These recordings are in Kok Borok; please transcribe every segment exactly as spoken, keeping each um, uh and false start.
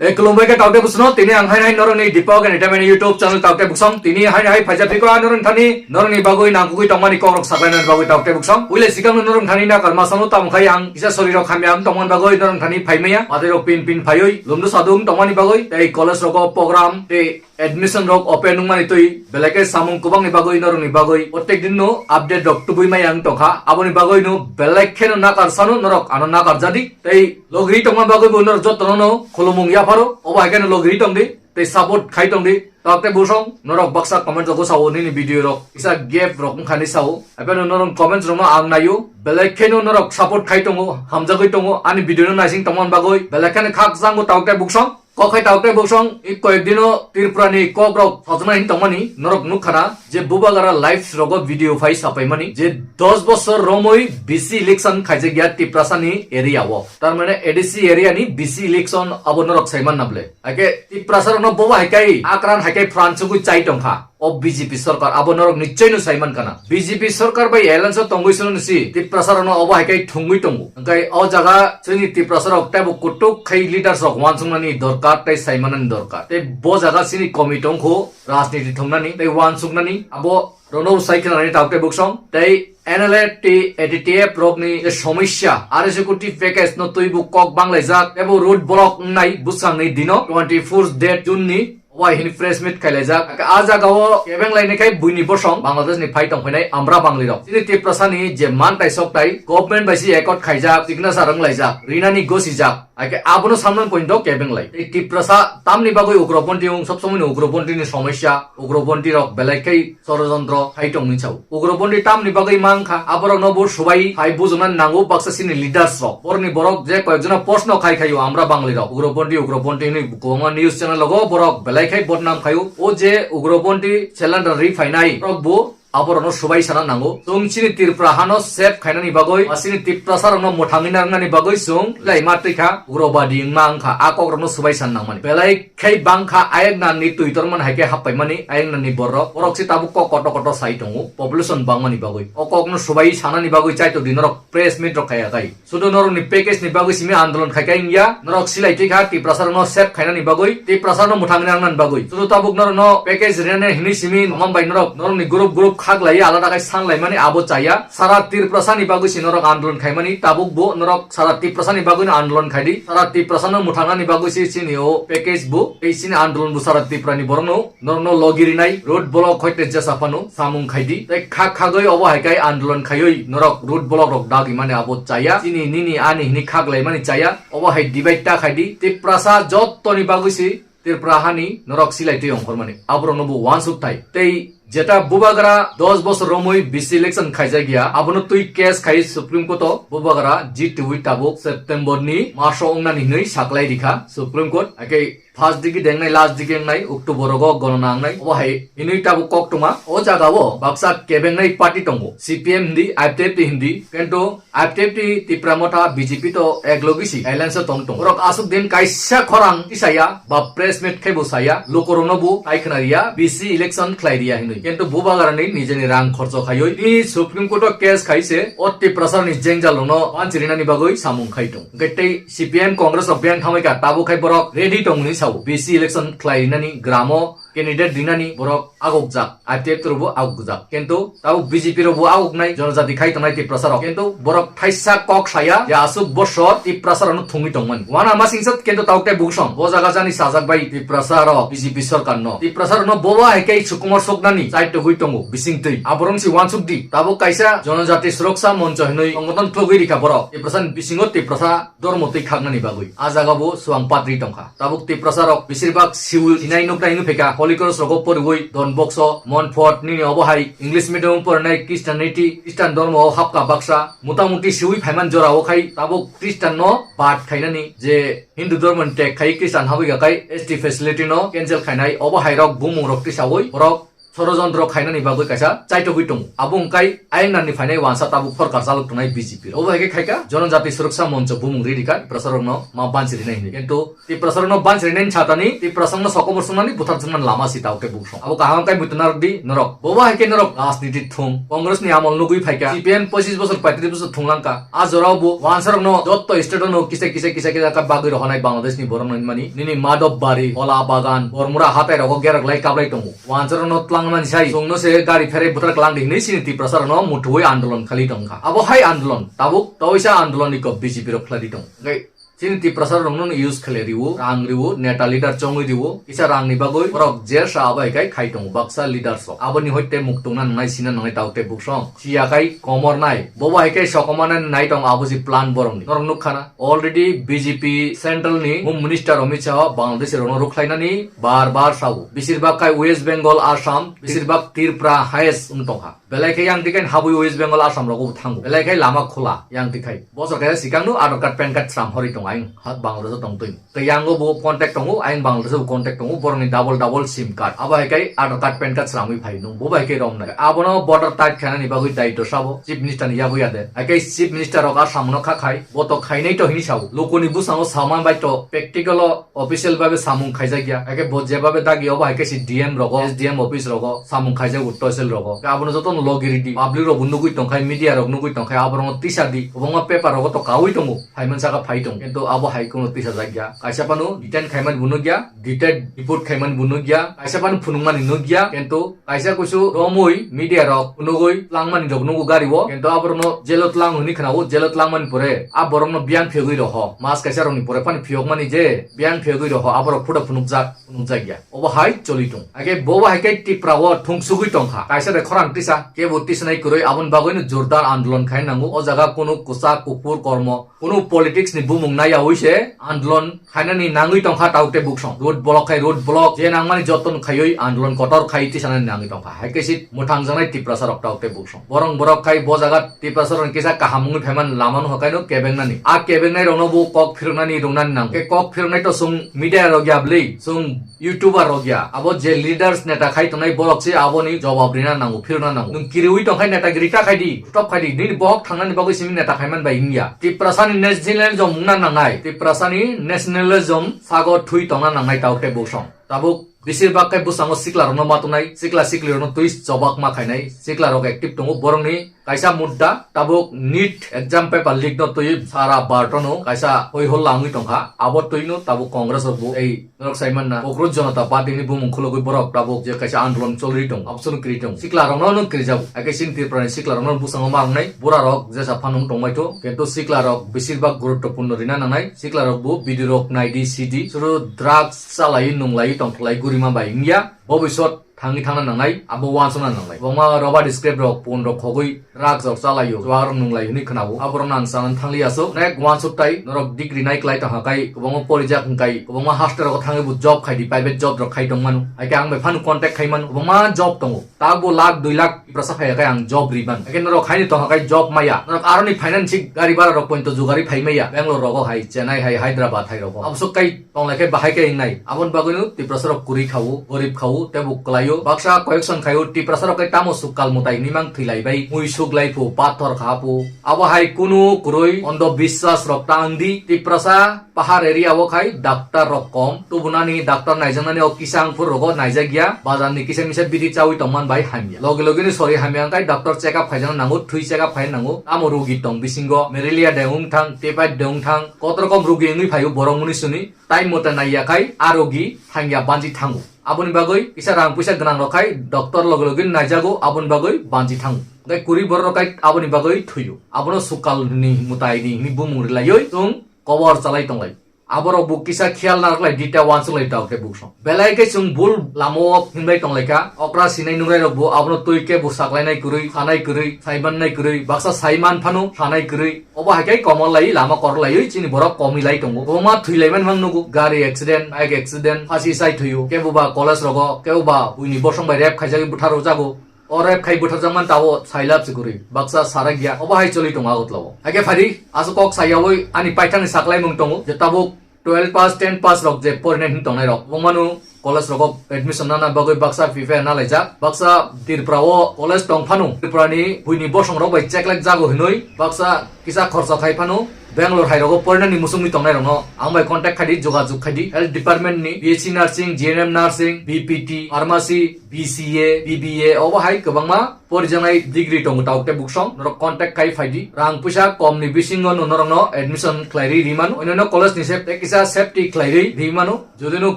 E, khulumbai khe taukte bwswkno, tini ang hai hai norokni Deepak Entertainment YouTube channel taukte bwswk, tini hai hai phaijak phiko ang norokni thani norokni bagwi nangkukwi tongmani kokrok saklainani bagwi taukte bwswk. Uile sikangno norokni thani nakar masano tamo khai ang kisa sorirok hamya wng tongmani bagwi norokni thani phaimaya, matwirok pin pin phaiwi lumdu sadu wng tongmani bagwi, tei college rogo program tei admission rok open wngmani twi belai khe samung kwbangni bagwi norokni bagwi protek din no update rok tubui maya wng tongkha. Aboni bagwi no belai kheno nakar sano norok ano nakar jadi. Tei logri tongma bagwi bo norok jotono no khulumung yapharo. Obo hai kheno logri tongdi tei support khai tongdi. Taukte bwswk norok baksa comment rogo sao nini video rok. Kisa gap rok wngkha ni sao. Hapheno norok comments rokno ang naio. Belai kheno norok support khai tongo, hamjagwi tongo. Ani video no naising tongmani bagwi belai kheno khakchangbo taukte bwswk. Kok hai taukte bwswk, i koyek dino Tripura ni kok rok sajna hin tongmani norok nukha na je Bubagra lives rogo video phai sapaimani je dos bosor romwi B C election khaijak ya Tiprasa ni area o. Tar mane A D C area ni B C election abo norok saiman na ble. Ake Tiprasa rokno bobo hai kai akran hai kai pran chugwi chai tongkha. O B J P sorkar abo norok nichoi no saiman kana. B J P sorkar bai alliance o tongwi swnw si Tiprasa rokno obo hai kai thwngwi tongo. Hwnkhe o jaga chini Tiprasa rok teibo kutuk khai leaders rok wansuknani dorkar tei saimanani dorkar. Tei bo jaga chini komi tongkho rajniti thwngnani tei wansuknani abo rokno sai khwnani taukte bwswk tei N L F tei A T T F rokni je somosya R S K T package no twibo kok banglaijak teibo road block wngnai bwsangni dino twenty four date June ni Obo hai hini press meet khailaijak. A jagao kebeng lainai khai buini bosong Bangladesh ni phai tongphainai Amra Bangli rok. Chini Tiprasa ni je mantai soktai government bai si accord khaijak, signature wnglaijak, rinani gosijak. Ake abono samnang point o kebeng lai. Tei Tiprasa tamni bagwi ugroponti wng, sob somoi ni ugroponti ni somosya, ugroponti rok belai khai chorojontro khai tongni chao. Ugroponti tamni bagwi mankha, aborokno bo subai hai bujokna nango baksa chini leaders rok. Borni borok je koyekjona post no khai khaio Amra Bangli rok. Ugroponti, ugroponti hinwi kwbangma news channel rogo borok belai khai bodnam khaio. O je ugroponti cylinder ri phainai rok bo aborokno subai sana nango. Chwng chini Tripura hano save khainani bagwi, ba chini Tiprasa rokno mwthangwi narwknani bagwi chwng laima twi kha, ugrobadi wngma wngkha. A kok rokno subai san nangmani. Belai khai bangkha ayaknani twi tormani hai khe happaimani ayaknani borok. Borok se tabuk kok kotor kotor sai tongo population bangmani bagwi. O kokno subai sanani bagwi chaitok di norok press meet rok khaiya khai. Sudu norokni package ni bagwi simi andolon khai khai wngya. Norok silai twi kha Tiprasa rokno save khainani bagwi, Tiprasa rokno mwthangwi nangnani bagwi. Sudu tabuk norokno package rinani hinwi simi mambai norok norokni group group khak lai alada khai san laimani abo chaya. Sara Tiprasa ni bagwi si norok andolon khaimani, tabuk bo norok sara Tiprasa ni bagwi no andolon khaidi. Sara Tiprasa no mwthangnani bagwi si chini o package bo, tei chini andolon bo sara Tripura ni borok no, norok no logi rinai, road block hoi te jesa phano samung khaidi. Tei khak khagwi obo hai kai andolon khaiwi norok road block rok dagi mani abo chaya. Chini nini ani hini khak lai mani chaya. Obo hai divide ta khaidi. Tiprasa jotto ni bagwi si Tripura hani norok silai twi ongkhormani. Aborokno bo wansuk thai. Tei jeta Bubagra dos bosor romwi B C election khaijak ya, abono twi case khai Supreme Court o Bubagra jitwi tabuk September ni maso wngnani hinwi saklai rikha Supreme Court. Hakhe first digi dengnai, last digi wngnai, October rogo gonona wngnai. Obo hai hinwi tabuk koktwma. O jaga o baksa kebengnai party tongo. C P M hindi, I P F T hindi. Kintu I P F T Tipra Motha B J P to ek logi si alliance o tong tong. Borok aswk din kaisa khorang tisaya ba press meet khai bo saya, lukorokno bo tai khna riya, B C election khlai riya hinwi. Kintu Bubagrani nijeni rang khorcho khaiwi tini Supreme Court o case khai se o Tiprasa ni jengjal rokno banchi rinani bagwi samung khai tong. Hwnkhe tei C P M Congress rok beng thamwi kha, tabuk khai borok ready tong hinwi sao. B C election khlai rinani gramo candidate rinani borok agokjak, I P F T rokbo agokjak. Kintu tabuk B J P rokbo agoknai, jonojati khai tongnai Tiprasa rok. Kintu borok thaisa kok saya, ya aswk bosor Tiprasa rokno thungwi tongmani. Wana masingsa kintu tabuk tei buksong. Bo jaga jani sajak bai Tiprasa rok B J P sorkar no. Tiprasa rokno bobo hai khe sukumar soknani chai togwi tongo bising twi. Aborong si wansuk di. Tabuk kaisa Jonojati Suroksa Moncho hinwi songboton thogwi rikha borok. Tiprasa ni bisingo Tiprasa dormo twi khaknani bagwi. A jaga bo swang patri tongkha. Tabuk Tiprasa rok besir bak siwi sinai nuknai wngwi phaikha, Holy Cross rogo poriwi Don Box o, Montfort nini obo hai English medium o porinai Christianity, Christian dormo o hapkha baksa. Mota moti siwi phaiman jora o khai tabuk Christian no bad khainani je Hindu dormo ni tek khai Christian habwi kha khai S T facility no cancel khainai obo hai rok bumung rok tisawi borok sorojontro khainani bagwi kaisa chaitogwi tongo. Abo wngkai ayang nani phainai wansa tabuk sorkar chalok tongnai B J P rok. Obo hai khe khaika Jonojati Suroksa Moncho bumung ri rikha Tiprasa rokno ma banchi rinai hinwi. Kintu Tiprasa rokno banchi rinai satani Tiprasa rokno sokomor swngnani buthar jwngmani lama si tao khe buksong. Abo kaham kai muitu narok di norok. Bobo hai khe norok rajniti thung. Congress ni amol nugwi phaika. C P M pochis bosor paitris bosor thung langka. A jorao bo wansa rokno jotto state no kisa kisa kisa kisa ka bagwi rohonai Bangladesh ni borok nani mani. Nini Madhobari, Hola Bagan, Bormura hatai rogo gerak lai kablai tongo. Wansa rokno tlang mani sai. Chwngno se gari pherai buthar klang di hinwi sini Tiprasa rokno muthuwi andolon khali tongkha. Abo hai andolon. Tabuk toisa andolon ni kok B J P rok khlai di tong. Hingke Chini Tiprasa rokno use khle riwo, rang riwo, neta leader chongwi riwo, kisa rang ni bagwi borok je sa abo hai khai khai tongo baksa leaders rok. Aboni hoite muk tungna nangnai sina nangnai tao te buksong. Siya khai komor nai. Bobo hai khai sokomana nai tong abo ji plan borok ni. Norok nuk khana. Already B J P central ni Home Minister Amit Shah Bangladesh rokno rukhlainani bar bar sao. Bisir bak khai West Bengal, Assam, bisir bak Tripura highest wng tongkha. Belai khe yang tikai habwi West Bengal Assam rogo bo thango. Belai khe lama khula yang tikai. Bosor khe sikang no Aadhaar card, pan card sram hori tong ayang ha Bangladesh o tong twi. Khe yang o bo contact tongo, ayang Bangladesh o contact tongo, borok ni double double sim card. Abo hai khe Aadhaar card, pan card sramwi phai nung. Bo bai khe rom nai. Abono border tight khaina ni bagwi daityo sabo Chief Minister ni yabu yade. Hai khe Chief Minister rok Assam no kha khai. Bo to khainai to hini sao. Loko ni busango sama bai to practical o official babe samung khaijak ya, eke bo jebabe dagi obo hai khe si D M rogo, S D M office rogo samung khaijago, toisel rogo. Ke abono jotono logi ridi, public rok bo nugui tongkhai, media rok nugui tongkhai, aborokno tisa di, kwbangma paper rogo to kaui tongo, phaiman saka phai tongo, kintu abo hai kheno tisa jak ya. Kaisa phano detain khaimani bo nugya, detain report khaimani bo nugya, kaisa phano phunukmani nugya, kintu kaisa kusu romwi media rok nugui tlangmani rok nugo gari o, kintu aborokno jail o tlang hwnwi khwnao, jail o tlangmani pore a borokno biyang phiyogwi roho, mas kaisa rokni pore phano phiyokmani je biyang phiyogwi roho, aborok photo phunukjak, phunukjak ya. Obo hai choli tong. Age bobo hai khe Tipra o thungsugwi tongkha. Kaisa de khorang tisa, kebo tisanai kwrwi, aboni bagwino jordar andolon khai nango. O jaga kunu kwchak kuphur kormo, kunu politics ni bumung naiyaui se andolon khainani nangwi tongkha tauk tei buksong. Road block khai road block, je nangmani joton khaiwi andolon kotor khai tisanani nangwi tongkha. Hai khe si mwthang janai Tiprasa rok tauk tei buksong. Borong borok khai bo jaga Tiprasa rok kisa kaham wngwi phaimani lama no hwkaino kebengnani. A kebengnai rokno bo kok phiroknani rwngnani nango. Khe kok phiroknai to chwng media rok ya bwlwi, chwng YouTuber rok ya. Abo je leaders neta khai tongnai borok se aboni jawab rina nango, phirokna nango. Nwng kiriwi tongkhai netagiri ta khai di, stop khai di. Nini bohok thangnani bagwi simi neta khaiman bai wngya. Tiprasani nationalism wngna nangnai. Tiprasani nationalism sago thui tongna nangnai tauk tei buksong. Tabuk bisir bak khe bwskango sikla rokno ma tongnai, sikla sikli rokno twi chobak ma khainai, sikla rok active tongo, borokni kaisa mudda tabuk NEET exam paper leak no twi sara Bharat no kaisa hoi hol langwi tongkha, abo twi no tabuk Congress rok bo tei norok sai manna Kokroj Janata Party ni bumung khulogwi borok tabuk je kaisa andolon cholwi tongo, absano kwrwi tongo, sikla rokno no kwrwi jago, hakhe chini Tripura ni sikla rokno bwskango ma wngnai, bura rok jesa phano wng tongbai tho, kintu sikla rok bisir bak guruttopurno rina nangnai, sikla rok bo video rok nai di, si di, suru drugs chalai nunglai tongthlai gurima bai wngya, bobisot thangwi thangna nangnai, abo uansukna nangnai. Kwbangma rubber scrap rok, pon rok khogwi drugs rok chalaio, chuwak rok nunglai hwnwi khwnao. Aborok no ang chana thangli aswk. Nek uansuk tai norok degree nai klai tongkha kai, kwbangma porijak hwnkhe, kwbangma hostel rogo thangwi bo job khai di, private job rok khai tongmano. Hai khe ang bai phano contact khai mano, kwbangma job tongo. Tabuk bo lakh dui lakh Tiprasa phaiya khe ang job ri mano. Hai khe norok haino tongkha kai job maya. Norok aroni finance gari bara rok poito jugari phai maya. Bangalore rogo hai, Chennai hai, Hyderabad hai rogo. Aboswk kai tonglai khe bahai khe wngnai. Aboni bagwino Tiprasa rok kwrwi kha-o, gorib kha-o, tei bo kwlai-o. Baksa koyekson khai-o, Tiprasa rok khe tamo sukkal mwtai hwnwi mang thwilai bai, mui suklai phu, pathor kha phu. Abo hai kunu kwrwi ondo biswas rok ta wng di. Tiprasa pahar area o khai doctor rok kom. Tubunani doctor naijaknani o kisa wngphuru rogo naijak ya. Bazar ni kisa misa bidi chaui tongman bai hamya. Logi logi ni sori hamya wngkhai doctor check up khaijak nango, thwi check up khai nango. Tamo rugi tong bisingo, malaria de wng thang, typhoid de wng thang, kotorokom rugi wngwi phai-o borok muni suni. Time mote naiya khai a rogi thangya banchi thango. Aboni bagwi kisa rang puisa gwnang rok khai doctor loge loge naijago, aboni bagwi banchi thango. Tei kwrwi borok rok khai aboni bagwi thwio. Abono sukkal ni mwtai ni hwnwi bumung rwlaiwi chwng kobor chalai tonglai. Aborok bo kisa khiyal narwklai di tei uansuk lai tao khe buksong. Belai khe chwng bul lama o himlai tonglaikha. Okra sinai nungrai rok bo abono twi khe bo saklainai kwrwi, sanai kwrwi, saimannai kwrwi, baksa saiman phano sanai kwrwi. Obo hai khe komor lai lama kor laiwi chini borok komwi lai tongo. Kwbangma thwi laimani mang nugo. Gari accident, bike accident, phasi sai thwio. Kebo ba college rogo, kebo ba buini bosong bai rape khaijagwi bwtharok jago. O rape khai bwtharjakmani tabuk sailap se kwrwi. Baksa sarak ya. Obo hai choli tongo Agartala o. Hai khe phadi, aswk kok sayawi ani paithakni saklaimung tongo. Je tabuk twelve pass, ten pass rok je porinai hwn tongnai rok. Kwbangmano college rogo admission nana bagwi baksa prepare nalaijak. Baksa Tripura o college tong phano, Tripura ni buini bosong rok bai cheklek jago hinwi baksa kisa khorsa khai phano Bangalore hai rogo porinani musungwi tongnai rokno ang bai contact khai di, jogajog khai di. Health department ni B S C nursing, G N M nursing, B P T, pharmacy, B C A, B B A, obo hai kwbangma porijaknai degree tongo tabuk tei buksong, norok contact khai phai di. Rang puisa kom ni bisingo no norokno admission khlai ri ri mano, onno college ni se tei kisa safety khlai ri ri mano. Jodi no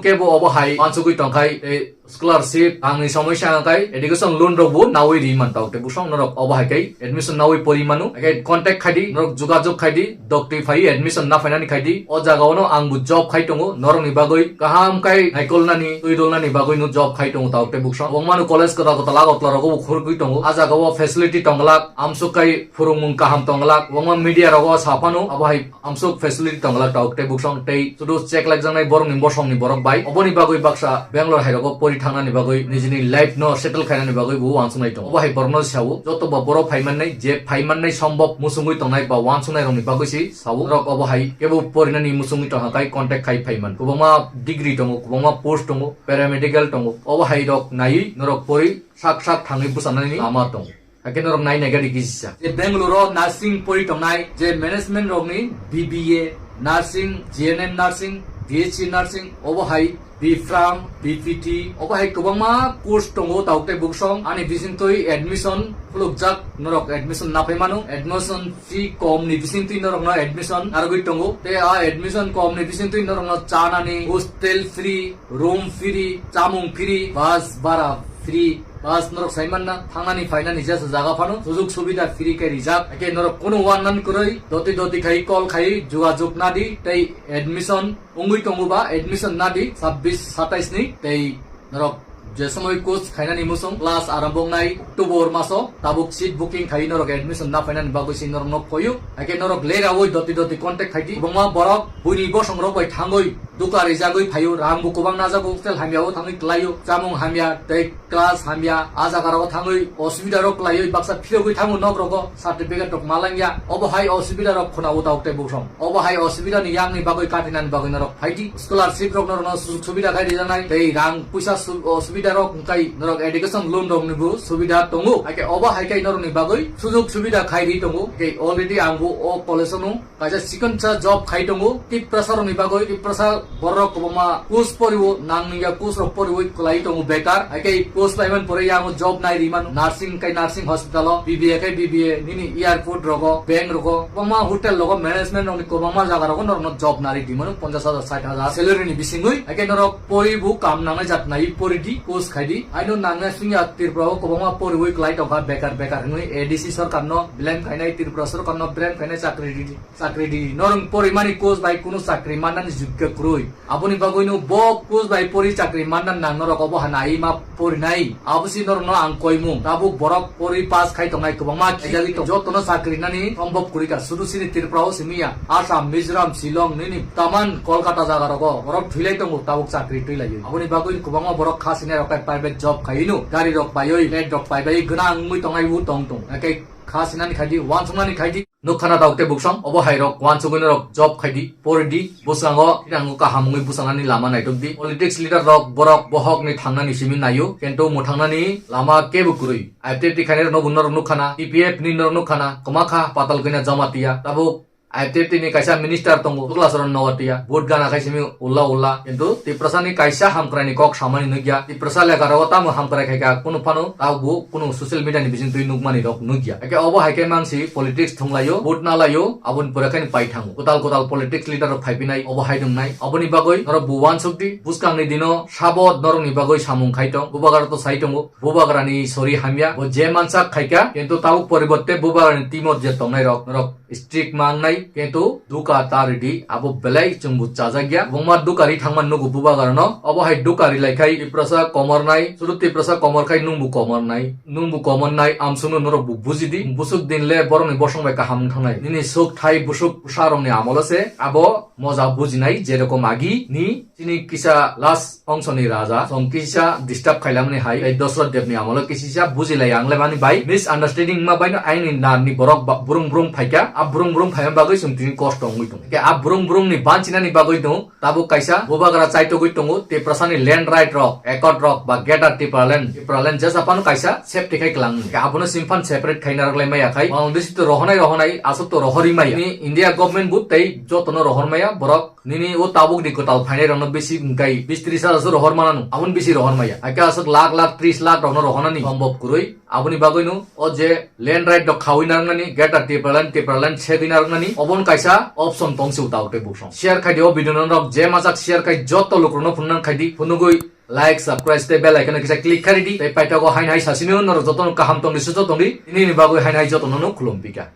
kebo obo hai wansugwi tong khai tei scholarship, rang ni somosya wng khai education loan rok bo nawi ri man tabuk tei buksong norok obo hai khai admission nawi pori mano. Hai khai contact khai di, norok jogajog khai di. Dokti phai admission na phainani khai di. O jaga o no ang bo job khai tongo. Norok ni bagwi kaham khai naikolnani, twi dolnani bagwi no job khai tongo tabuk tei buksong. Kwbangma no college kwtal kwtal Agartala rogo bo khurgwi tongo. A jaga o facility tongglak, amsuk khai phwrwngmung kaham tongglak. Kwbangma media rogo sa phano abo hai amsuk facility tongglak tabuk tei buksong tei sudu cheklak jaknai borok ni bosong ni borok bai. Oboni bagwi baksa Bangalore hai rogo pori thangnani bagwi nijini life no settle khainani bagwi bo wansuknai tongo. Obo hai borok no sao joto ba borok phai mannai je phai mannai sombok musungwi tongnai ba wansuknai rok ni bagwi si Sabo norok obo hai kebo porinani muchungwi tongkha khai contact khai phai man. Kwbangma degree tongo, kwbangma post tongo, paramedical tongo. Obo hai rok naiwi norok pori sak sak thangwi bwchanani lama tongo. Hakhe norok nai nai gari gijisa. Je Bangalore o nursing pori tongnai, je management rokni B B A, nursing, G N M nursing, B S C nursing, obo hai B Pharm, B P T, obo hai kwbangma course tongo, tabuk tei buksong ani bisingtwi admission khulukjak, norok admission naphai mano, admission fee kom ni bisingtwi norokno admission narwgwi tongo, tei a admission kom ni bisingtwi norokno chanani hostel free, room free, chamung free, bus bara free, bus norok sai manna, thangnani phainani jesa jaga phano sujug subida free khe rijak, hakhe norok kunu uanani kwrwi doti doti khai call khai jogajog nadi, tei admission wngwi tongo ba admission nadi sabbish satais ni tei norok je somoi course khainani musung class arambok nai October maso tabuk seat booking khai norok admission na phainani bagwi si norok nok koyu, hakhe norok lerawi doti doti contact khai di. Kwbangma borok buini bosong rok bai thangwi duka rijagwi phaio, rang bo kwbang najago, hostel hamya o thangwi klaio, chamung hamya tei class hamya, a jaga rogo thangwi osubida rok klaiwi baksa phirogwi thango nok rogo, certificate rok malangya, obo hai osubida rok khuna o tabuk tei buksong. Obo hai osubida ni yang ni bagwi katinani bagwi norok phai di, scholarship rok norokno sujug subida khai rijaknai, tei rang puisa su-, osubida rok wngkai norok education loan rok ni bo subida tongo, hakhe obo hai khai norok ni bagwi sujug subida khai ri tongo, hakhe already ang bo o college o nung kaisa chikonsa job khai tongo. Tiprasa rokni bagwi, Tiprasa borok kwbangma course poriwo, nangya course rok poriwi kwlai tongo bekar. Hai khe course laiman pore yango job nai rimano. Nursing kai nursing hospital o, B B A kai B B A, nini airport rogo, bank rogo, kwbangma hotel rogo, management rokni kwbangma jaga rogo norokno job nari dimano, ponchash hajar, sait hajar salary ni bisingwi. Hai khe norok poribo kam nangnai jat nai pori di, course khai di. Aino nangna singya Tripura o kwbangma poriwi kwlai tongkha bekar bekar hinwi A D C sorkar no blame khainai, Tripura sorkar no blame khainai, chakri di. Chakri di, norok porimani course bai kunu chakri mannani jukya kwrwi. Aboni bagwino bo course bai pori chakri manna nang norok obo hana ai ma porinai. Abo si norokno ang koimung. Tabuk borok pori pass khai tongnai kwbangma khijagwi tong. Jotono chakri nani sombhob kwrwi ka. Sudu sini Tripura o simi ya. Assam, Mizoram, Shillong, nini taman Kolkata jaga rogo borok thwilai tongo tabuk chakri twilaiwi. Aboni bagwi kwbangma borok kha sinai rok khai private job khai no. Gari rok paiwi, flat rok paibai gwnang wngwi tongnai bo tong tong. Hakhe kha sinani khai di, wansuknani khai di. Nukha na tabuk tei buksong, obo hai rok wansugwi norok job khai di, pori di, bwskango tini ang kaham wngwi bwskanani lama naitok di. Politics leader rok borok bohok ni thangnani simi naio, kintu mwthangnani lama kebo kwrwi. I P F T khainai rokno bo norok nukha na, T P F ni norok nukha na, kwma kha patal kanya Jamatia, tabuk I P F T ni kaisa minister tongo, Duglasharan Noatia, vote gana khai simi ulla ulla, kintu Tiprasa ni kaisa hamkrai ni kok samani nukya, Tiprasa lekha rogo tamo hamkrai khai kha, kunu phano tabuk bo kunu social media ni bising twi nukmani rok nukya. Hakhe obo hai khe mangsi politics thunglaio, vote nalaio, aboni pore khe pai thango. Kwtal kwtal politics leader rok phaipinai, obo hai wngnai. Aboni bagwi norok bo wansuk di, bwskang ni dino sabo norok ni bagwi samung khai tong, bubagra to sai tongo, bubagra ni sori hamya, bo je mansak khai kha, kintu tabuk poriborte bubagra ni team o je tongnai rok, norok strict mangnai, kintu duka ta ridi, abo belai chwngbo chajakya. Kwbangma duka ri thangma nugo bubagrano, obo hai duka ri lai khai Tiprasa komornai, sudu Tiprasa komor khai nungbo komornai, nungbo komornai, amsukno norokbo bujidi. Busuk din le borokni bosong bai kaham wng thangnai. Nini suk thai busuk bwsarokni amolo se abo moja bujinai, jerokom agi ni chini kisa last ongsoni raja song kisa disturb khailamani hai, tei Dosrot Dev ni amolo kisa bujilai ang lemani bai misunderstanding ma bai no aini nan ni borok ba-, burung burung phaikha, a burung burung phaima bagwi chwng tini kosto wngwi tongo. Ke a burung burung ni banchinani bagwi no tabuk kaisa bubagra chaitogwi tongo, Tiprasani land right rok, accord rok ba Greater Tipraland, Tipraland jesa phano kaisa safety khai kwlang. Ke abono simphan separate khaina rok lai maya khai, Bangladesh to rohonai rohonai, aswk to rohorwi maya. Ni India government bo tei jotono rohor maya, borok nini o tabuk ni kwtal phainai rokno bisi wngkai bis tris hajar so rohor mananu, aboni bisi rohor maya. Haikhe aswk lakh lakh tris lakh rokno rohornani sombhob kwrwi. Aboni bagwino o je land right rok khawi narwknani, Greater Tipraland, Tipraland segwi narwknani, obon kaisa option tong se uta utai buksong. Share khai di o video no rok, je majak share khai joto lukrokno phunuknang khai di, phunugwi like, subscribe tei bell icon no kisa click khai di. Tei paithago haino hai sasino norok jotono kaham tong di, suchok tong di, nini bagwi haino hai jotono no khulum pika.